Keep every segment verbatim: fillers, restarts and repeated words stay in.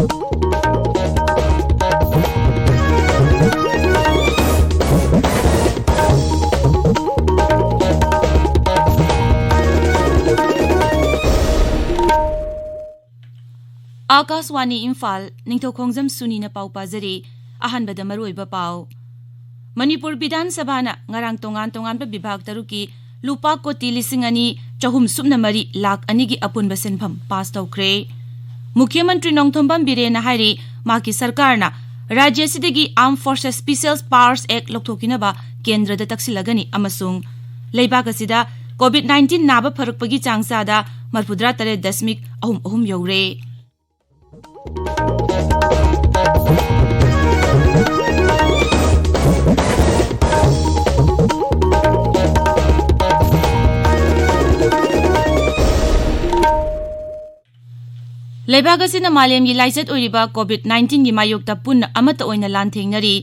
ꯑꯥꯀꯥꯁꯋꯥꯅꯤ ꯏꯝꯐꯥꯜ, ꯅꯤꯡꯊꯧꯈꯣꯡꯖꯝ ꯁꯨꯅꯤꯅ ꯄꯥꯎ ꯄꯥꯖꯔꯤ꯫ ꯑꯍꯥꯟꯕꯗ ꯃꯔꯨꯑꯣꯏꯕ ꯄꯥꯎ꯫ ꯃꯅꯤꯄꯨꯔ ꯕꯤꯙꯥꯟ ꯁꯚꯥꯅ ꯉꯔꯥꯡ ꯇꯣꯉꯥꯟ ꯇꯣꯉꯥꯟꯕ ꯕꯤꯚꯥꯒ ꯇꯔꯨꯛꯀꯤ ꯂꯨꯄꯥ ꯀꯣꯇꯤ ꯂꯤꯁꯤꯡ ꯑꯅꯤ ꯆꯍꯨꯝ ꯁꯨꯞꯅ ꯃꯔꯤ ꯂꯥꯈ ꯑꯅꯤꯒꯤ ꯑꯄꯨꯟꯕ ꯁꯦꯟꯐꯝ ꯄꯥꯁ ꯇꯧꯈ꯭ꯔꯦ꯫ ꯃꯨꯈ꯭ꯌ ꯃꯟꯇ꯭ꯔꯤ ꯅꯣꯡꯊꯣꯝꯕꯝ ꯕꯤꯔꯦꯟꯅ ꯍꯥꯏꯔꯤ, ꯃꯍꯥꯛꯀꯤ ꯁꯔꯀꯥꯔꯅ ꯔꯥꯖ꯭ꯌ ꯑꯁꯤꯗꯒꯤ Armed Forces Special Powers Act ꯂꯧꯊꯣꯛꯈꯤꯅꯕ ꯀꯦꯟꯗ꯭ꯔꯗ ꯇꯛꯁꯤꯜꯂꯒꯅꯤ ꯑꯃꯁꯨꯡ ꯂꯩꯕꯥꯛ ꯑꯁꯤꯗ COVID nineteen ꯅꯥꯕ ꯐꯔꯛꯄꯒꯤ ꯆꯥꯡ ꯆꯥꯗ ꯃꯔꯐꯨꯇꯔꯥ ꯇꯔꯦꯠ ꯗꯁꯃꯤꯛ ꯑꯍꯨꯝ ꯑꯍꯨꯝ ꯌꯧꯔꯦ꯫ ꯂꯩꯕꯥꯛ ꯑꯁꯤꯅ ꯃꯥꯂꯦꯝꯒꯤ ꯂꯥꯏꯆꯠ ꯑꯣꯏꯔꯤꯕ COVID nineteen ꯒꯤ ꯃꯥꯌꯣꯛꯇ ꯄꯨꯟꯅ ꯑꯃꯠꯇ ꯑꯣꯏꯅ ꯂꯥꯟꯊꯦꯡꯅꯔꯤ꯫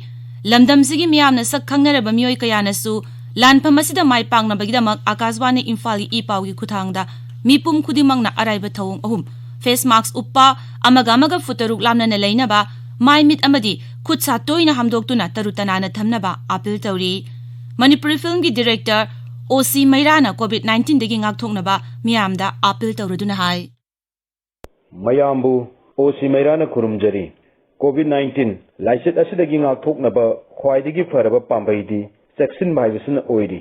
ꯂꯝꯗꯝꯁꯤꯒꯤ ꯃꯤꯌꯥꯝꯅ ꯁꯛ ꯈꯪꯅꯔꯕ ꯃꯤꯑꯣꯏ ꯀꯌꯥꯅꯁꯨ ꯂꯥꯟꯐꯝ ꯑꯁꯤꯗ ꯃꯥꯏ ꯄꯥꯛꯅꯕꯒꯤꯗꯃꯛ ꯑꯥꯀꯥꯁꯕꯥꯅꯤ ꯏꯝꯐꯥꯜꯒꯤ ꯏ ꯄꯥꯎꯒꯤ ꯈꯨꯠꯊꯥꯡꯗ ꯃꯤꯄꯨꯝ ꯈꯨꯗꯤꯡꯃꯛꯅ ꯑꯔꯥꯏꯕ ꯊꯧꯑꯣꯡ ꯑꯍꯨꯝ, ꯐꯦꯁ ꯃꯥꯛꯁ ꯎꯞꯄ, ꯑꯃꯒ ꯑꯃꯒ ꯐꯨꯠ ꯇꯔꯨꯛ ꯂꯥꯞꯅꯅ ꯂꯩꯅꯕ, ꯃꯥꯏ ꯃꯤꯠ ꯑꯃꯗꯤ ꯈꯨꯠ ꯁꯥ ꯇꯣꯏꯅ ꯍꯥꯝꯗꯣꯛꯇꯨꯅ ꯇꯔꯨ ꯇꯅꯥꯟꯅ ꯊꯝꯅꯕ ꯑꯥꯄꯤꯜ ꯇꯧꯔꯤ꯫ ꯃꯅꯤꯄꯨꯔꯤ ꯐꯤꯜꯝꯒꯤ ꯗꯤꯔꯦꯛꯇꯔ ꯑꯣ ꯁꯤ ꯃꯩꯔꯥꯅ COVID nineteen ꯗꯒꯤ ꯉꯥꯛꯊꯣꯛꯅꯕ ꯃꯤꯌꯥꯝꯗ ꯑꯥꯄꯤꯜ ꯇꯧꯔꯗꯨꯅ ꯍꯥꯏ꯫ ꯃꯌꯥꯝꯕꯨ ꯑꯣ ꯁꯤ ꯃꯩꯔꯥꯅ ꯈꯨꯔꯨꯝꯖꯔꯤ꯫ COVID nineteen ꯂꯥꯏꯆꯠ ꯑꯁꯤꯗꯒꯤ ꯉꯥꯛꯊꯣꯛꯅꯕ ꯈ꯭ꯋꯥꯏꯗꯒꯤ ꯐꯔꯕ ꯄꯥꯝꯕꯩꯗꯤ ꯆꯦꯛꯁꯤꯟꯕ ꯍꯥꯏꯕꯁꯤꯅ ꯑꯣꯏꯔꯤ꯫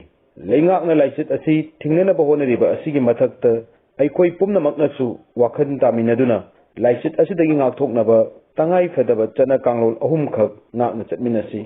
ꯂꯩꯉꯥꯛꯅ ꯂꯥꯏꯆꯠ ꯑꯁꯤ ꯊꯤꯡꯅꯅꯕ ꯍꯣꯠꯅꯔꯤꯕ ꯑꯁꯤꯒꯤ ꯃꯊꯛꯇ, ꯑꯩꯈꯣꯏ ꯄꯨꯝꯅꯃꯛꯅꯁꯨ ꯋꯥꯈꯜ ꯇꯥꯃꯤꯟꯅꯗꯨꯅ ꯂꯥꯏꯆꯠ ꯑꯁꯤꯗꯒꯤ ꯉꯥꯛꯊꯣꯛꯅꯕ ꯇꯉꯥꯏ ꯐꯗꯕ ꯆꯠꯅ ꯀꯥꯡꯂꯣꯟ ꯑꯍꯨꯝꯈꯛ ꯉꯥꯛꯅ ꯆꯠꯃꯤꯟꯅꯁꯤ꯫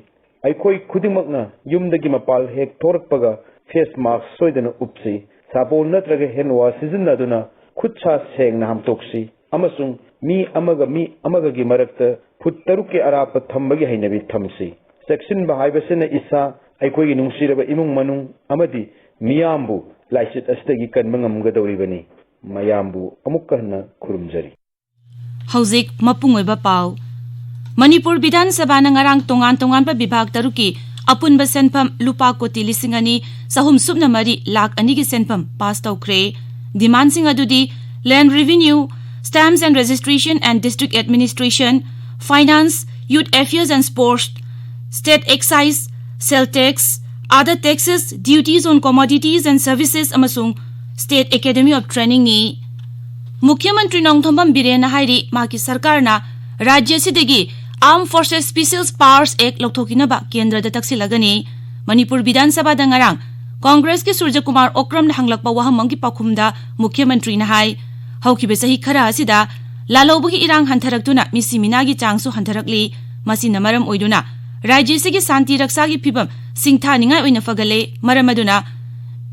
ꯑꯩꯈꯣꯏ ꯈꯨꯗꯤꯡꯃꯛꯅ ꯌꯨꯝꯗꯒꯤ ꯃꯄꯥꯜ ꯍꯦꯛ ꯊꯣꯔꯛꯄꯒ ꯐꯦꯁ ꯃꯥꯛꯁ ꯁꯣꯏꯗꯅ ꯎꯞꯁꯤ, ꯁꯥꯄꯣꯟ ꯅꯠꯇ꯭ꯔꯒ ꯍꯦꯟ ꯋꯥꯁ ꯁꯤꯖꯤꯟꯅꯗꯨꯅ ꯈꯨꯠ ꯁꯥ ꯁꯦꯡꯅ ꯍꯥꯝꯇꯣꯛꯁꯤ ꯑꯃꯁꯨꯡ ꯃꯤ ꯑꯃꯒ ꯃꯤ ꯑꯃꯒꯒꯤ ꯃꯔꯛꯇ ꯐꯨꯠ ꯇꯔꯨꯛꯀꯤ ꯑꯔꯥꯞꯄ ꯊꯝꯕꯒꯤ ꯍꯩꯅꯕꯤ ꯊꯝꯁꯤ꯫ ꯆꯦꯛꯁꯤꯟꯕ ꯍꯥꯏꯕꯁꯤꯅ ꯏꯁꯥ, ꯑꯩꯈꯣꯏꯒꯤ ꯅꯨꯡꯁꯤꯔꯕ ꯏꯃꯨꯡ ꯃꯅꯨꯡ ꯑꯃꯗꯤ ꯃꯤꯌꯥꯝꯕꯨ ꯂꯥꯏꯆꯠ ꯑꯁꯤꯗꯒꯤ ꯀꯟꯕ ꯉꯝꯒꯗꯧꯔꯤꯕꯅꯤ꯫ ꯃꯌꯥꯝꯕꯨ ꯑꯃꯨꯛꯀ ꯍꯟꯅ ꯈꯨꯔꯨꯝꯖꯔꯤ꯫ ꯍꯧꯖꯤꯛ ꯃꯄꯨꯡ ꯑꯣꯏꯕ ꯄꯥꯎ꯫ ꯃꯅꯤꯄꯨꯔ ꯕꯤꯙꯥꯟ ꯁꯚꯥꯅ ꯉꯔꯥꯡ ꯇꯣꯉꯥꯟ ꯇꯣꯉꯥꯟꯕ ꯕꯤꯚꯥꯒ ꯇꯔꯨꯛꯀꯤ ꯑꯄꯨꯟꯕ ꯁꯦꯟꯐꯝ ꯂꯨꯄꯥ ꯀꯣꯇꯤ ꯂꯤꯁꯤꯡ ꯑꯅꯤ ꯆꯍꯨꯝ ꯁꯨꯞꯅ ꯃꯔꯤ ꯂꯥꯈ ꯑꯅꯤꯒꯤ ꯁꯦꯟꯐꯝ ꯄꯥꯁ ꯇꯧꯈ꯭ꯔꯦ꯫ ꯗꯤꯃꯥꯟꯁꯤꯡ ꯑꯗꯨꯗꯤ ꯂꯦꯟ revenue, Stamps and Registration and District Administration, Finance, Youth Affairs and Sports, State Excise, Sale Tax, Other Taxes, Duties on Commodities and Services ꯑꯃꯁꯨꯡ State Academy of Training ꯅꯤ꯫ ꯃꯨꯈ꯭ꯌ ꯃꯟꯇ꯭ꯔꯤ ꯅꯣꯡꯊꯣꯝꯕꯝ ꯕꯤꯔꯦꯟꯅ ꯍꯥꯏꯔꯤ, ꯃꯍꯥꯛꯀꯤ ꯁꯔꯀꯥꯔꯅ ꯔꯥꯖ꯭ꯌ ꯑꯁꯤꯗꯒꯤ Armed Forces Special Powers Act ꯂꯧꯊꯣꯛꯈꯤꯅꯕ ꯀꯦꯟꯗ꯭ꯔꯗ ꯇꯛꯁꯤꯜꯂꯒꯅꯤ꯫ ꯃꯅꯤꯄꯨꯔ ꯕꯤꯙꯥꯟ ꯁꯚꯥꯗ ꯉꯔꯥꯡ ꯀꯣꯡꯒ꯭ꯔꯦꯁꯀꯤ ꯁꯨꯔꯖ ꯀꯨꯃꯥꯔ ꯑꯣꯀ꯭ꯔꯝꯅ ꯍꯪꯂꯛꯄ ꯋꯥꯍꯪ ꯑꯃꯒꯤ ꯄꯥꯎꯈꯨꯝꯗ ꯃꯨꯈ꯭ꯌ ꯃꯟꯇ꯭ꯔꯤꯅ ꯍꯥꯏ, ꯍꯧꯈꯤꯕ ꯆꯍꯤ ꯈꯔ ꯑꯁꯤꯗ ꯂꯥꯜꯍꯧꯕꯒꯤ ꯏꯔꯥꯡ ꯍꯟꯊꯔꯛꯇꯨꯅ ꯃꯤꯁꯤ ꯃꯤꯅꯥꯒꯤ ꯆꯥꯡꯁꯨ ꯍꯟꯊꯔꯛꯂꯤ꯫ ꯃꯁꯤꯅ ꯃꯔꯝ ꯑꯣꯏꯗꯨꯅ ꯔꯥꯖ꯭ꯌ ꯑꯁꯤꯒꯤ ꯁꯥꯟꯇꯤ ꯔꯛꯁꯥꯒꯤ ꯐꯤꯕꯝ ꯁꯤꯡꯊꯥꯅꯤꯡꯉꯥꯏ ꯑꯣꯏꯅ ꯐꯒꯠꯂꯦ꯫ ꯃꯔꯝ ꯑꯗꯨꯅ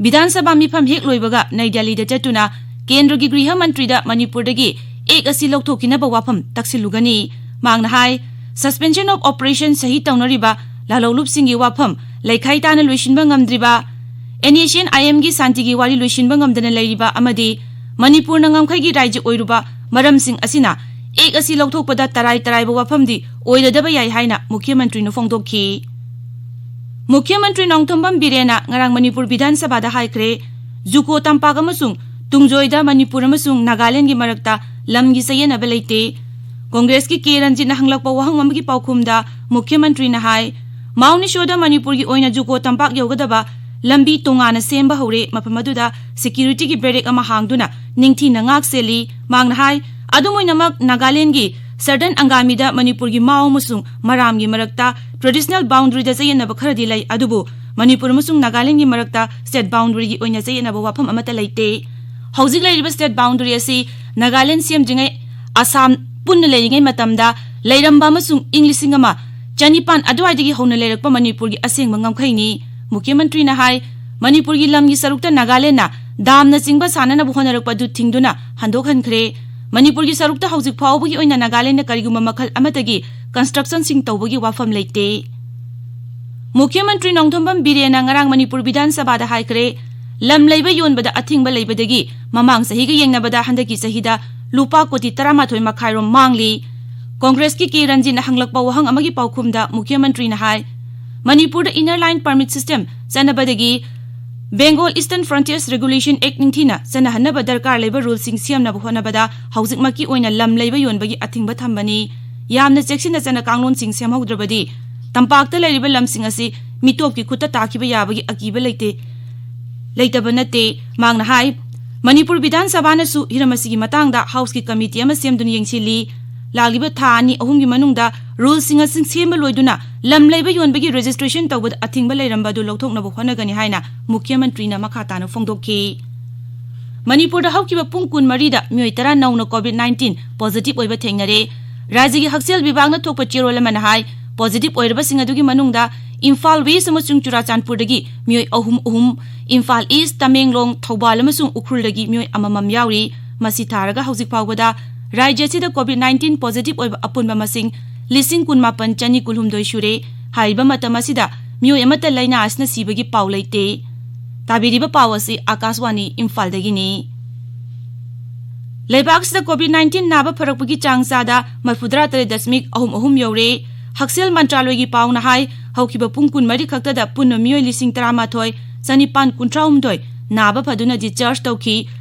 ꯕꯤꯙꯥꯟ ꯁꯚꯥ ꯃꯤꯐꯝ ꯍꯦꯛ ꯂꯣꯏꯕꯒ ꯅꯩ ꯗꯦꯜꯂꯤꯗ ꯆꯠꯇꯨꯅ ꯀꯦꯟꯗ꯭ꯔꯒꯤ ꯒ꯭ꯔꯤꯍ ꯃꯟꯇ꯭ꯔꯤꯗ ꯃꯅꯤꯄꯨꯔꯗꯒꯤ ꯑꯦꯛ ꯑꯁꯤ ꯂꯧꯊꯣꯛꯈꯤꯅꯕ ꯋꯥꯐꯝ ꯇꯛꯁꯤꯜꯂꯨꯒꯅꯤ꯫ ꯃꯍꯥꯛꯅ ꯍꯥꯏ, Suspension of Operation ꯁꯍꯤ ꯇꯧꯅꯔꯤꯕ ꯂꯥꯜꯍꯧꯂꯨꯞꯁꯤꯡꯒꯤ ꯋꯥꯐꯝ ꯂꯩꯈꯥꯏ ꯇꯥꯅ ꯂꯣꯏꯁꯤꯟꯕ ꯉꯝꯗ꯭ꯔꯤꯕ, NSCN-IMꯒꯤ ꯁꯥꯟꯇꯤꯒꯤ ꯋꯥꯔꯤ ꯂꯣꯏꯁꯤꯟꯕ ꯉꯝꯗꯅ ꯂꯩꯔꯤꯕ ꯑꯃꯗꯤ ꯃꯅꯤꯄꯨꯔꯅ ꯉꯝꯈꯩꯒꯤ ꯔꯥꯖ꯭ꯌ ꯑꯣꯏꯔꯨꯕ ꯃꯔꯝꯁꯤꯡ ꯑꯁꯤꯅ ꯑꯦꯛ ꯑꯁꯤ ꯂꯧꯊꯣꯛꯄꯗ ꯇꯔꯥꯏ ꯇꯔꯥꯏꯕ ꯋꯥꯐꯝꯗꯤ ꯑꯣꯏꯔꯗꯕ ꯌꯥꯏ ꯍꯥꯏꯅ ꯃꯨꯈ꯭ꯌ ꯃꯟꯇ꯭ꯔꯤꯅ ꯐꯣꯡꯗꯣꯛꯈꯤ꯫ ꯃꯨꯈ꯭ꯌ ꯃꯟꯇ꯭ꯔꯤ ꯅꯣꯡꯊꯣꯝꯕꯝ ꯕꯤꯔꯦꯟꯅ ꯉꯔꯥꯡ ꯃꯅꯤꯄꯨꯔ ꯕꯤꯙꯥꯟ ꯁꯚꯥꯗ ꯍꯥꯏꯈ꯭ꯔꯦ, ꯖꯨꯀꯣ ꯇꯝꯄꯥꯛ ꯑꯃꯁꯨꯡ ꯇꯨꯡꯖꯣꯏꯗ ꯃꯅꯤꯄꯨꯔ ꯑꯃꯁꯨꯡ ꯅꯥꯒꯥꯂꯦꯟꯒꯤ ꯃꯔꯛꯇ ꯂꯝꯒꯤ ꯆꯌꯦꯠꯅꯕ ꯂꯩꯇꯦ꯫ ꯀꯣꯡꯒ꯭ꯔꯦꯁꯀꯤ ꯀꯦ ꯔꯟꯖꯤꯠꯅ ꯍꯪꯂꯛꯄ ꯋꯥꯍꯪ ꯑꯃꯒꯤ ꯄꯥꯎꯈꯨꯝꯗ ꯃꯨꯈ꯭ꯌ ꯃꯟꯇ꯭ꯔꯤꯅ ꯍꯥꯏ, ꯃꯥꯎꯟ ꯏꯁꯣꯗ ꯃꯅꯤꯄꯨꯔꯒꯤ ꯑꯣꯏꯅ ꯖꯨꯀꯣ ꯇꯝꯄꯥꯛ ꯌꯧꯒꯗꯕ ꯂꯝꯕꯤ ꯇꯣꯉꯥꯟꯅ ꯁꯦꯝꯕ ꯍꯧꯔꯦ꯫ ꯃꯐꯝ ꯑꯗꯨꯗ ꯁꯦꯀ꯭ꯌꯨꯔꯤꯇꯤꯒꯤ ꯕꯦꯔꯦꯛ ꯑꯃ ꯍꯥꯡꯗꯨꯅ ꯅꯤꯡꯊꯤꯅ ꯉꯥꯛ ꯁꯦꯜꯂꯤ꯫ ꯃꯍꯥꯛꯅ ꯍꯥꯏ, ꯑꯗꯨꯝ ꯑꯣꯏꯅꯃꯛ ꯅꯥꯒꯥꯂꯦꯟꯒꯤ ꯁꯗꯔꯟ ꯑꯪꯒꯥꯃꯤꯗ ꯃꯅꯤꯄꯨꯔꯒꯤ ꯃꯥꯎ ꯑꯃꯁꯨꯡ ꯃꯔꯥꯝꯒꯤ ꯃꯔꯛꯇ ꯇ꯭ꯔꯦꯗꯤꯁꯅꯦꯜ ꯕꯥꯎꯟꯗꯔꯤꯗ ꯆꯌꯦꯠꯅꯕ ꯈꯔꯗꯤ ꯂꯩ, ꯑꯗꯨꯕꯨ ꯃꯅꯤꯄꯨꯔ ꯑꯃꯁꯨꯡ ꯅꯥꯒꯥꯂꯦꯟꯒꯤ ꯃꯔꯛꯇ ꯁ꯭ꯇꯦꯠ ꯕꯥꯎꯟꯗꯔꯤꯒꯤ ꯑꯣꯏꯅ ꯆꯌꯦꯠꯅꯕ ꯋꯥꯐꯝ ꯑꯃꯠꯇ ꯂꯩꯇꯦ꯫ ꯍꯧꯖꯤꯛ ꯂꯩꯔꯤꯕ ꯁ꯭ꯇꯦꯠ ꯕꯥꯎꯟꯗꯔꯤ ꯑꯁꯤ ꯅꯥꯒꯥꯂꯦꯟ ꯁꯦꯝꯗ꯭ꯔꯤꯉꯩ ꯑꯁꯥꯝ ꯄꯨꯟꯅ ꯂꯩꯔꯤꯉꯩ ꯃꯇꯝꯗ ꯂꯩꯔꯝꯕ ꯑꯃꯁꯨꯡ ꯏꯪ ꯂꯤꯁꯤꯡ ꯑꯃ ꯆꯅꯤꯄꯥꯟ ꯑꯗꯨꯋꯥꯏꯗꯒꯤ ꯍꯧꯅ ꯂꯩꯔꯛꯄ ꯃꯅꯤꯄꯨꯔꯒꯤ ꯑꯁꯦꯡꯕ ꯉꯝꯈꯩꯅꯤ꯫ ꯃꯨꯈ꯭ꯌ ꯃꯟꯇ꯭ꯔꯤꯅ ꯍꯥꯏ, ꯃꯅꯤꯄꯨꯔꯒꯤ ꯂꯝꯒꯤ ꯁꯔꯨꯛꯇ ꯅꯥꯒꯥꯂꯦꯟꯅ ꯗꯥꯝꯅꯆꯤꯡꯕ ꯁꯥꯟꯅꯅꯕ ꯍꯣꯠꯅꯔꯛꯄ ꯑꯗꯨ ꯊꯤꯡꯗꯨꯅ ꯍꯟꯗꯣꯛꯍꯟꯈ꯭ꯔꯦ꯫ ꯃꯅꯤꯄꯨꯔꯒꯤ ꯁꯔꯨꯛꯇ ꯍꯧꯖꯤꯛ ꯐꯥꯎꯕꯒꯤ ꯑꯣꯏꯅ ꯅꯥꯒꯥꯂꯦꯟꯗ ꯀꯔꯤꯒꯨꯝꯕ ꯃꯈꯜ ꯑꯃꯠꯇꯒꯤ ꯀꯟꯁꯇ꯭ꯔꯛꯁꯟꯁꯤꯡ ꯇꯧꯕꯒꯤ ꯋꯥꯐꯝ ꯂꯩꯇꯦ꯫ ꯃꯨꯈ꯭ꯌ ꯃꯟꯇ꯭ꯔꯤ ꯅꯣꯡꯊꯣꯝꯕꯝ ꯕꯤꯔꯦꯟꯅ ꯉꯔꯥꯡ ꯃꯅꯤꯄꯨꯔ ꯕꯤꯙꯥꯟ ꯁꯚꯥꯗ ꯍꯥꯏꯈ꯭ꯔꯦ, ꯂꯝ ꯂꯩꯕ ꯌꯣꯟꯕꯗ ꯑꯊꯤꯡꯕ ꯂꯩꯕꯗꯒꯤ ꯃꯃꯥꯡ ꯆꯍꯤꯒ ꯌꯦꯡꯅꯕꯗ ꯍꯟꯗꯛꯀꯤ ꯆꯍꯤꯗ ꯂꯨꯄꯥ ꯀꯣꯇꯤ ꯇꯔꯥꯃꯥꯊꯣꯏ ꯃꯈꯥꯏꯔꯣꯝ ꯃꯥꯡꯂꯤ꯫ ꯀꯣꯡꯒ꯭ꯔꯦꯁꯀꯤ ꯀꯦ ꯔꯟꯖꯤꯠꯅ ꯍꯪꯂꯛꯄ ꯋꯥꯍꯪ ꯑꯃꯒꯤ ꯄꯥꯎꯈꯨꯝꯗ ꯃꯨꯈ꯭ꯌ ꯃꯟꯇ꯭ꯔꯤꯅ ꯍꯥꯏ, ꯃꯅꯤꯄꯨꯔꯗ Inner Line Permit System ꯆꯠꯅꯕꯗꯒꯤ Bengal Eastern Frontiers Regulation Act ꯅꯤꯡꯊꯤꯅ ꯆꯠꯅꯍꯟꯅꯕ ꯗꯔꯀꯥꯔ ꯂꯩꯕ ꯔꯨꯜꯁꯤꯡ ꯁꯦꯝꯅꯕ ꯍꯣꯠꯅꯕꯗ ꯍꯧꯖꯤꯛꯃꯛꯀꯤ ꯑꯣꯏꯅ ꯂꯝ ꯂꯩꯕ ꯌꯣꯟꯕꯒꯤ ꯑꯊꯤꯡꯕ ꯊꯝꯕꯅꯤ꯫ ꯌꯥꯝꯅ ꯆꯦꯛꯁꯤꯟꯅ ꯆꯠꯅ ꯀꯥꯡꯂꯣꯟꯁꯤꯡ ꯁꯦꯝꯍꯧꯗ꯭ꯔꯕꯗꯤ ꯇꯝꯄꯥꯛꯇ ꯂꯩꯔꯤꯕ ꯂꯝꯁꯤꯡ ꯑꯁꯤ ꯃꯤꯇꯣꯞꯀꯤ ꯈꯨꯠꯇ ꯇꯥꯈꯤꯕ ꯌꯥꯕꯒꯤ ꯑꯀꯤꯕ ꯂꯩꯇꯦ, ꯂꯩꯇꯕ ꯅꯠꯇꯦ꯫ ꯃꯍꯥꯛꯅ ꯍꯥꯏ, ꯃꯅꯤꯄꯨꯔ ꯕꯤꯙꯥꯟ ꯁꯚꯥꯅꯁꯨ ꯍꯤꯔꯝ ꯑꯁꯤꯒꯤ ꯃꯇꯥꯡꯗ ꯍꯥꯎꯁꯀꯤ ꯀꯃꯤꯇꯤ ꯑꯃ ꯁꯦꯝꯗꯨꯅ ꯌꯦꯡꯁꯤꯜꯂꯤ꯫ ꯂꯥꯛꯂꯤꯕ ꯊꯥ ꯑꯅꯤ ꯑꯍꯨꯝꯒꯤ ꯃꯅꯨꯡꯗ ꯔꯨꯜꯁꯤꯡ ꯑꯁꯤ ꯁꯦꯝꯕ ꯂꯣꯏꯗꯨꯅ ꯂꯝ ꯂꯩꯕ ꯌꯣꯟꯕꯒꯤ ꯔꯦꯖꯤꯁꯇ꯭ꯔꯦꯁꯟ ꯇꯧꯕꯗ ꯑꯊꯤꯡꯕ ꯂꯩꯔꯝꯕ ꯑꯗꯨ ꯂꯧꯊꯣꯛꯅꯕ ꯍꯣꯠꯅꯒꯅꯤ ꯍꯥꯏꯅ ꯃꯨꯈ꯭ꯌ ꯃꯟꯇ꯭ꯔꯤꯅ ꯃꯈꯥ ꯇꯥꯅ ꯐꯣꯡꯗꯣꯛꯈꯤ꯫ ꯃꯅꯤꯄꯨꯔꯗ ꯍꯧꯈꯤꯕ ꯄꯨꯡ ꯀꯨꯟꯃꯔꯤꯗ ꯃꯤꯑꯣꯏ ꯇꯔꯥ ꯅꯧꯅ COVID nineteen positive ꯑꯣꯏꯕ ꯊꯦꯡꯅꯔꯦ꯫ ꯔꯥꯖ꯭ꯌꯒꯤ ꯍꯛꯁꯦꯜ ꯕꯤꯚꯥꯒꯅ ꯊꯣꯛꯄ ꯆꯦꯔꯣꯜ ꯑꯃꯅ ꯍꯥꯏ, positive ꯑꯣꯏꯔꯕꯁꯤꯡ ꯑꯗꯨꯒꯤ ꯃꯅꯨꯡꯗ ꯏꯝꯐꯥꯜ ꯋꯦꯁ ꯑꯃꯁꯨꯡ ꯆꯨꯔꯥꯆꯥꯟꯄꯨꯔꯗꯒꯤ ꯃꯤꯑꯣꯏ ꯑꯍꯨꯝ ꯑꯍꯨꯝ, ꯏꯝꯐꯥꯜ ꯏꯁ, ꯇꯃꯦꯡꯂꯣꯡ, ꯊꯧꯕꯥꯜ ꯑꯃꯁꯨꯡ ꯎꯈ꯭ꯔꯨꯜꯗꯒꯤ ꯃꯤꯑꯣꯏ ꯑꯃꯃꯝ ꯌꯥꯎꯔꯤ꯫ ꯃꯁꯤ ꯊꯥꯔꯒ ꯍꯧꯖꯤꯛ ꯐꯥꯎꯕꯗ ꯔꯥꯖ꯭ꯌ ꯑꯁꯤꯗ COVID nineteen positive ꯑꯣꯏꯕ ꯑꯄꯨꯟꯕ ꯃꯁꯤꯡ ꯂꯤꯁꯤꯡ ꯀꯨꯟꯃꯥꯄꯟ ꯆꯅꯤ ꯀꯨꯟꯍꯨꯝꯗꯣꯏ ꯁꯨꯔꯦ꯫ ꯍꯥꯏꯔꯤꯕ ꯃꯇꯝ ꯑꯁꯤꯗ ꯃꯤꯑꯣꯏ ꯑꯃꯠꯇ ꯂꯥꯏꯅꯥ ꯑꯁꯤꯅ ꯁꯤꯕꯒꯤ ꯄꯥꯎ ꯂꯩꯇꯦ꯫ ꯇꯥꯕꯤꯔꯤꯕ ꯄꯥꯎ ꯑꯁꯤ ꯑꯥꯀꯥꯁꯋꯥꯅꯤ ꯏꯝꯐꯥꯜꯗꯒꯤꯅꯤ꯫ ꯂꯩꯕꯥꯛꯁꯤꯗ COVID nineteen ꯅꯥꯕ ꯐꯔꯛꯄꯒꯤ ꯆꯥꯡ ꯆꯥꯗ ꯃꯔꯤꯐꯨꯇꯔꯥ ꯇꯔꯦꯠ ꯗꯁꯃꯤꯛ ꯑꯍꯨꯝ ꯑꯍꯨꯝ ꯌꯧꯔꯦ꯫ ꯍꯛꯁꯦꯜ ꯃꯟꯇ꯭ꯔꯥꯂꯣꯏꯒꯤ ꯄꯥꯎꯅ ꯍꯥꯏ, ꯍꯧꯈꯤꯕ ꯄꯨꯡ ꯀꯨꯟꯃꯔꯤ ꯈꯛꯇꯗ ꯄꯨꯟꯅ ꯃꯤꯑꯣꯏ ꯂꯤꯁꯤꯡ ꯇꯔꯥꯃꯥꯊꯣꯏ ꯆꯅꯤꯄꯥꯟ ꯀꯨꯟꯊ꯭ꯔꯥꯍꯨꯝꯗꯣꯏ ꯅꯥꯕ ꯐꯗꯨꯅ discharge ꯇꯧꯈꯤ꯫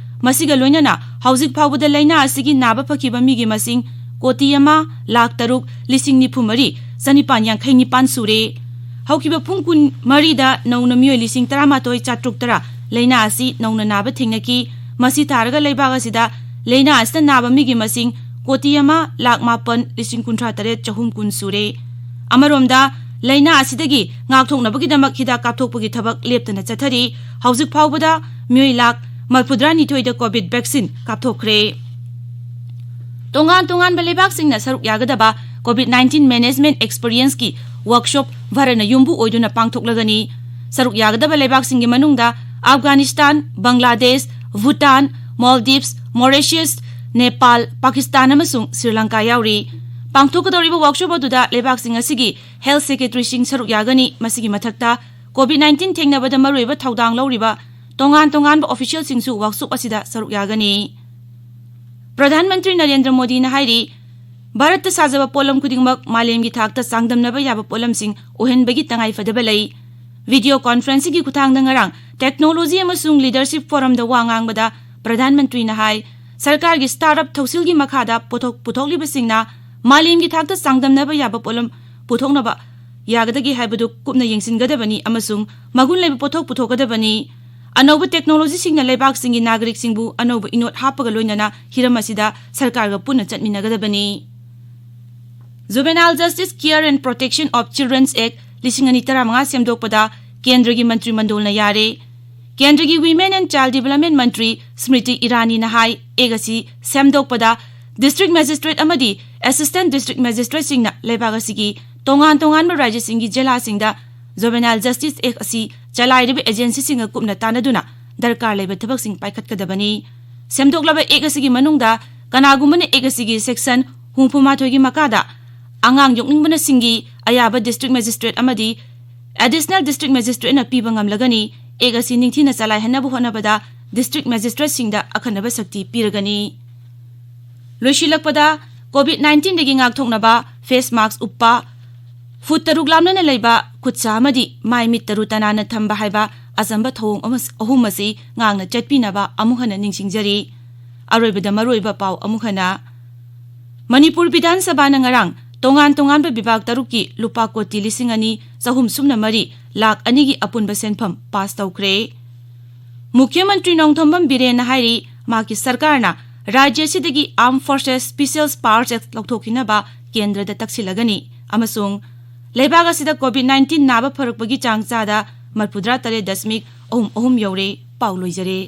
ꯃꯁꯤꯒ ꯂꯣꯏꯅꯅ ꯍꯧꯖꯤꯛ ꯐꯥꯎꯕꯗ ꯂꯥꯏꯅꯥ ꯑꯁꯤꯒꯤ ꯅꯥꯕ ꯐꯈꯤꯕ ꯃꯤꯒꯤ ꯃꯁꯤꯡ ꯀꯣꯇꯤ ꯑꯃ ꯂꯥꯈ ꯇꯔꯨꯛ ꯂꯤꯁꯤꯡ ꯅꯤꯐꯨ ꯃꯔꯤ ꯆꯅꯤꯄꯥꯟ ꯌꯥꯡꯈꯩ ꯅꯤꯄꯥꯟ ꯁꯨꯔꯦ꯫ ꯍꯧꯈꯤꯕ ꯄꯨꯡ ꯀꯨꯟꯃꯔꯤꯗ ꯅꯧꯅ ꯃꯤꯑꯣꯏ ꯂꯤꯁꯤꯡ ꯇꯔꯥꯃꯥꯊꯣꯏ ꯆꯥꯇ꯭ꯔꯨꯛ ꯇꯔꯥ ꯂꯥꯏꯅꯥ ꯑꯁꯤ ꯅꯧꯅ ꯅꯥꯕ ꯊꯦꯡꯅꯈꯤ꯫ ꯃꯁꯤ ꯊꯥꯔꯒ ꯂꯩꯕꯥꯛ ꯑꯁꯤꯗ ꯂꯥꯏꯅꯥ ꯑꯁꯤꯅ ꯅꯥꯕ ꯃꯤꯒꯤ ꯃꯁꯤꯡ ꯀꯣꯇꯤ ꯑꯃ ꯂꯥꯈ ꯃꯥꯄꯟ ꯂꯤꯁꯤꯡ ꯀꯨꯟꯊ꯭ꯔꯥ ꯇꯔꯦꯠ ꯆꯍꯨꯝ ꯀꯨꯟ ꯁꯨꯔꯦ꯫ ꯑꯃꯔꯣꯝꯗ, ꯂꯥꯏꯅꯥ ꯑꯁꯤꯗꯒꯤ ꯉꯥꯛꯊꯣꯛꯅꯕꯒꯤꯗꯃꯛ ꯍꯤꯗꯥꯛ ꯀꯥꯞꯊꯣꯛꯄꯒꯤ ꯊꯕꯛ ꯂꯦꯞꯇꯅ ꯆꯠꯊꯔꯤ꯫ ꯍꯧꯖꯤꯛ ꯐꯥꯎꯕꯗ ꯃꯤꯑꯣꯏ ꯂꯥꯈ ꯃꯔꯤꯐꯨꯇꯔꯥꯅꯤꯊꯣꯏꯗ COVID vaccine ꯀꯥꯞꯊꯣꯛꯈ꯭ꯔꯦ꯫ ꯇꯣꯉꯥꯟ ꯇꯣꯉꯥꯟꯕ ꯂꯩꯕꯥꯛꯁꯤꯡꯅ ꯁꯔꯨꯛ ꯌꯥꯒꯗꯕ COVID nineteen management experience ꯀꯤ workshop ꯚꯥꯔꯠꯅ ꯌꯨꯝꯕꯨ ꯑꯣꯏꯗꯨꯅ ꯄꯥꯡꯊꯣꯛꯂꯒꯅꯤ꯫ ꯁꯔꯨꯛ ꯌꯥꯒꯗꯕ ꯂꯩꯕꯥꯛꯁꯤꯡꯒꯤ ꯃꯅꯨꯡꯗ ꯑꯐꯒꯥꯅꯤꯁꯇꯥꯟ, ꯕꯪꯒ꯭ꯂꯥꯗꯦꯁ, ꯚꯨꯇꯥꯟ, ꯃꯣꯜꯗꯤꯚꯁ, ꯃꯣꯔꯤꯁꯤꯌꯁ, ꯅꯦꯄꯥꯜ, ꯄꯥꯀꯤꯁꯇꯥꯟ ꯑꯃꯁꯨꯡ ꯁ꯭ꯔꯤꯂꯪꯀꯥ ꯌꯥꯎꯔꯤ꯫ ꯄꯥꯡꯊꯣꯛꯀꯗꯧꯔꯤꯕ workshop ꯑꯗꯨꯗ ꯂꯩꯕꯥꯛꯁꯤꯡ ꯑꯁꯤꯒꯤ health secretary ꯁꯤꯡ ꯁꯔꯨꯛ ꯌꯥꯒꯅꯤ꯫ ꯃꯁꯤꯒꯤ ꯃꯊꯛꯇ COVID nineteen ꯊꯦꯡꯅꯕꯗ ꯃꯔꯨꯑꯣꯏꯕ ꯊꯧꯗꯥꯡ ꯂꯧꯔꯤꯕ ꯇꯣꯉꯥꯟ ꯇꯣꯉꯥꯟꯕ official ꯁꯤꯡꯁꯨ workshop ꯑꯁꯤꯗ ꯁꯔꯨꯛ ꯌꯥꯒꯅꯤ꯫ ꯄ꯭ꯔꯙꯥꯟ ꯃꯟꯇ꯭ꯔꯤ ꯅꯔꯦꯟꯗ꯭ꯔ ꯃꯣꯗꯤꯅ ꯍꯥꯏꯔꯤ, ꯚꯥꯔꯠꯇ ꯁꯥꯖꯕ ꯄꯣꯠꯂꯝ ꯈꯨꯗꯤꯡꯃꯛ ꯃꯥꯂꯦꯝꯒꯤ ꯊꯥꯛꯇ ꯆꯥꯡꯗꯝꯅꯕ ꯌꯥꯕ ꯄꯣꯠꯂꯝꯁꯤꯡ ꯑꯣꯏꯍꯟꯕꯒꯤ ꯇꯉꯥꯏꯐꯗꯕ ꯂꯩ꯫ ꯚꯤꯗꯤꯑꯣ ꯀꯣꯟꯐꯔꯦꯟꯁꯤꯡꯒꯤ ꯈꯨꯠꯊꯥꯡꯗ ꯉꯔꯥꯡ ꯇꯦꯛꯅꯣꯂꯣꯖꯤ ꯑꯃꯁꯨꯡ ꯂꯤꯗꯔꯁꯤꯞ ꯐꯣꯔꯝꯗ ꯋꯥ ꯉꯥꯡꯕꯗ ꯄ꯭ꯔꯙꯥꯟ ꯃꯟꯇ꯭ꯔꯤꯅ ꯍꯥꯏ, ꯁꯔꯀꯥꯔꯒꯤ ꯁ꯭ꯇꯥꯔꯠ ꯑꯞ ꯊꯧꯁꯤꯜꯒꯤ ꯃꯈꯥꯗ ꯄꯣꯠꯊꯣꯛ ꯄꯨꯊꯣꯛꯂꯤꯕꯁꯤꯡꯅ ꯃꯥꯂꯦꯝꯒꯤ ꯊꯥꯛꯇ ꯆꯥꯡꯗꯝꯅꯕ ꯌꯥꯕ ꯄꯣꯠꯂꯝ ꯄꯨꯊꯣꯛꯅꯕ ꯌꯥꯒꯗꯒꯦ ꯍꯥꯏꯕꯗꯨ ꯀꯨꯞꯅ ꯌꯦꯡꯁꯤꯟꯒꯗꯕꯅꯤ ꯑꯃꯁꯨꯡ ꯃꯒꯨꯟ ꯂꯩꯕ ꯄꯣꯠꯊꯣꯛ ꯄꯨꯊꯣꯛꯀꯗꯕꯅꯤ꯫ ꯑꯅꯧꯕ ꯇꯦꯛꯅꯣꯂꯣꯖꯤꯁꯤꯡꯅ ꯂꯩꯕꯥꯛꯁꯤꯡꯒꯤ ꯅꯥꯒꯔꯤꯛꯁꯤꯡꯕꯨ ꯑꯅꯧꯕ ꯏꯅꯣꯠ ꯍꯥꯞꯄꯒ ꯂꯣꯏꯅꯅ ꯍꯤꯔꯝ ꯑꯁꯤꯗ ꯁꯔꯀꯥꯔꯒ ꯄꯨꯟꯅ ꯆꯠꯃꯤꯟꯅꯒꯗꯕꯅꯤ꯫ Juvenile Justice Care and Protection of Children's Act ꯂꯤꯁꯤꯡ ꯑꯅꯤ ꯇꯔꯥꯃꯉꯥ ꯁꯦꯝꯗꯣꯛꯄꯗ ꯀꯦꯟꯗ꯭ꯔꯒꯤ ꯃꯟꯇ꯭ꯔꯤ ꯃꯟꯗꯣꯜꯅ ꯌꯥꯔꯦ꯫ ꯀꯦꯟꯗ꯭ꯔꯒꯤ Women and Child Development ꯃꯟꯇ꯭ꯔꯤ ꯁ꯭ꯃ꯭ꯔꯤꯇꯤ ꯏꯔꯥꯅꯤꯅ ꯍꯥꯏ, ꯑꯦꯛ ꯑꯁꯤ ꯁꯦꯝꯗꯣꯛꯄꯗ ꯗꯤꯁꯇ꯭ꯔꯤꯛ ꯃꯦꯖꯤꯁꯇ꯭ꯔꯦꯠ ꯑꯃꯗꯤ ꯑꯦꯁꯤꯁꯇꯦꯟꯠ ꯗꯤꯁꯇ꯭ꯔꯤꯛ ꯃꯦꯖꯤꯁꯇ꯭ꯔꯦꯠꯁꯤꯡꯅ ꯂꯩꯕꯥꯛ ꯑꯁꯤꯒꯤ ꯇꯣꯉꯥꯟ ꯇꯣꯉꯥꯟꯕ ꯔꯥꯖ꯭ꯌꯁꯤꯡꯒꯤ ꯖꯤꯂꯥꯁꯤꯡꯗ Juvenile Justice Act ꯑꯁꯤ ꯆꯂꯥꯏꯔꯤꯕ ꯑꯦꯖꯦꯟꯁꯤꯁꯤꯡꯒ ꯀꯨꯞꯅ ꯇꯥꯟꯅꯗꯨꯅ ꯗꯔꯀꯥꯔ ꯂꯩꯕ ꯊꯕꯛꯁꯤꯡ ꯄꯥꯏꯈꯠꯀꯗꯕꯅꯤ꯫ ꯁꯦꯝꯗꯣꯛꯂꯕ ꯑꯦꯛ ꯑꯁꯤꯒꯤ ꯃꯅꯨꯡꯗ ꯀꯅꯥꯒꯨꯝꯕꯅ ꯑꯦꯛ ꯑꯁꯤꯒꯤ ꯁꯦꯛꯁꯟ ꯍꯨꯝꯐꯨ ꯃꯥꯊꯣꯏꯒꯤ ꯃꯈꯥꯗ ꯑꯉꯥꯡ ꯌꯣꯛꯅꯤꯡꯕꯅꯁꯤꯡꯒꯤ ꯑꯌꯥꯕ ꯗꯤꯁꯇ꯭ꯔꯤꯛ ꯃꯦꯖꯤꯁꯇ꯭ꯔꯦꯠ ꯑꯃꯗꯤ ꯑꯦꯗꯤꯁꯅꯦꯜ ꯗꯤꯁꯇ꯭ꯔꯤꯛ ꯃꯦꯖꯤꯁꯇ꯭ꯔꯦꯠꯅ ꯄꯤꯕ ꯉꯝꯂꯒꯅꯤ꯫ ꯑꯦꯛ ꯑꯁꯤ ꯅꯤꯡꯊꯤꯅ ꯆꯂꯥꯏꯍꯟꯅꯕ ꯍꯣꯠꯅꯕꯗ ꯗꯤꯁꯇ꯭ꯔꯤꯛ ꯃꯦꯖꯤꯁꯇ꯭ꯔꯦꯠꯁꯤꯡꯗ ꯑꯈꯟꯅꯕ ꯁꯛꯇꯤ ꯄꯤꯔꯒꯅꯤ꯫ ꯂꯣꯏꯁꯤꯜꯂꯛꯄꯗ, ꯀꯣꯚꯤꯗ ꯅꯥꯏꯟꯇꯤꯟꯗꯒꯤ ꯉꯥꯛꯊꯣꯛꯅꯕ ꯐꯦꯁ ꯃꯥꯛꯁ ꯎꯞꯄ, ꯐꯨꯠ ꯇꯔꯨꯛ ꯂꯥꯞꯅꯅ ꯂꯩꯕ, ꯈꯨꯠꯁꯥ ꯑꯃꯗꯤ ꯃꯥꯏ ꯃꯤꯠ ꯇꯔꯨ ꯇꯅꯥꯟꯅ ꯊꯝꯕ ꯍꯥꯏꯕ ꯑꯆꯝꯕ ꯊꯧꯑꯣꯡ ꯑꯃ, ꯑꯍꯨꯝ ꯑꯁꯤ ꯉꯥꯛꯅ ꯆꯠꯄꯤꯅꯕ ꯑꯃꯨꯛ ꯍꯟꯅ ꯅꯤꯡꯁꯤꯡꯖꯔꯤ꯫ ꯑꯔꯣꯏꯕꯗ ꯃꯔꯨꯑꯣꯏꯕ ꯄꯥꯎ ꯑꯃꯨꯛ ꯍꯟꯅ꯫ ꯃꯅꯤꯄꯨꯔ ꯕꯤꯙꯥꯟ ꯁꯚꯥꯅ ꯉꯔꯥꯡ ꯇꯣꯉꯥꯟ ꯇꯣꯉꯥꯟꯕ ꯕꯤꯚꯥꯒ ꯇꯔꯨꯛꯀꯤ ꯂꯨꯄꯥ ꯀꯣꯇꯤ ꯂꯤꯁꯤꯡ ꯑꯅꯤ ꯆꯍꯨꯝ ꯁꯨꯞꯅ ꯃꯔꯤ ꯂꯥꯈ ꯑꯅꯤꯒꯤ ꯑꯄꯨꯟꯕ ꯁꯦꯟꯐꯝ ꯄꯥꯁ ꯇꯧꯈ꯭ꯔꯦ꯫ ꯃꯨꯈ꯭ꯌ ꯃꯟꯇ꯭ꯔꯤ ꯅꯣꯡꯊꯣꯝꯕꯝ ꯕꯤꯔꯦꯟꯅ ꯍꯥꯏꯔꯤ, ꯃꯍꯥꯛꯀꯤ ꯁꯔꯀꯥꯔꯅ ꯔꯥꯖ꯭ꯌ ꯑꯁꯤꯗꯒꯤ Armed Forces Special Powers Act ꯂꯧꯊꯣꯛꯈꯤꯅꯕ ꯀꯦꯟꯗ꯭ꯔꯗ ꯇꯛꯁꯤꯜꯂꯒꯅꯤ ꯑꯃꯁꯨꯡ ꯂꯩꯕꯥꯛ ꯑꯁꯤꯗ ꯀꯣꯚꯤꯗ ꯅꯥꯏꯟꯇꯤꯟ ꯅꯥꯕ ꯐꯔꯛꯄꯒꯤ ꯆꯥꯡ ꯆꯥꯗ ꯃꯔꯤꯐꯨꯇꯔꯥ ꯇꯔꯦꯠ ꯗꯁꯃꯤꯛ ꯑꯍꯨꯝ ꯑꯍꯨꯝ ꯌꯧꯔꯦ꯫ ꯄꯥꯎ ꯂꯣꯏꯖꯔꯦ꯫